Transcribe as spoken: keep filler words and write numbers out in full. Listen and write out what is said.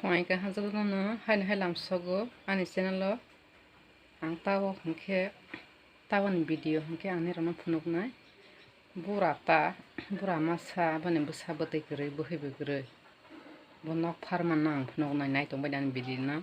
Tongwi kha hajagwi no haino hai lamsogo ani channel o. Ang tabo hinkhe taboni video hinkhe ang nirokno phunuknai. Bura ta, bura masa boni bwsa bwtwi kwrwi, bwhwi bwkrwi. Bo nok pharmano ang phunuknai, nai tongbai ani video no.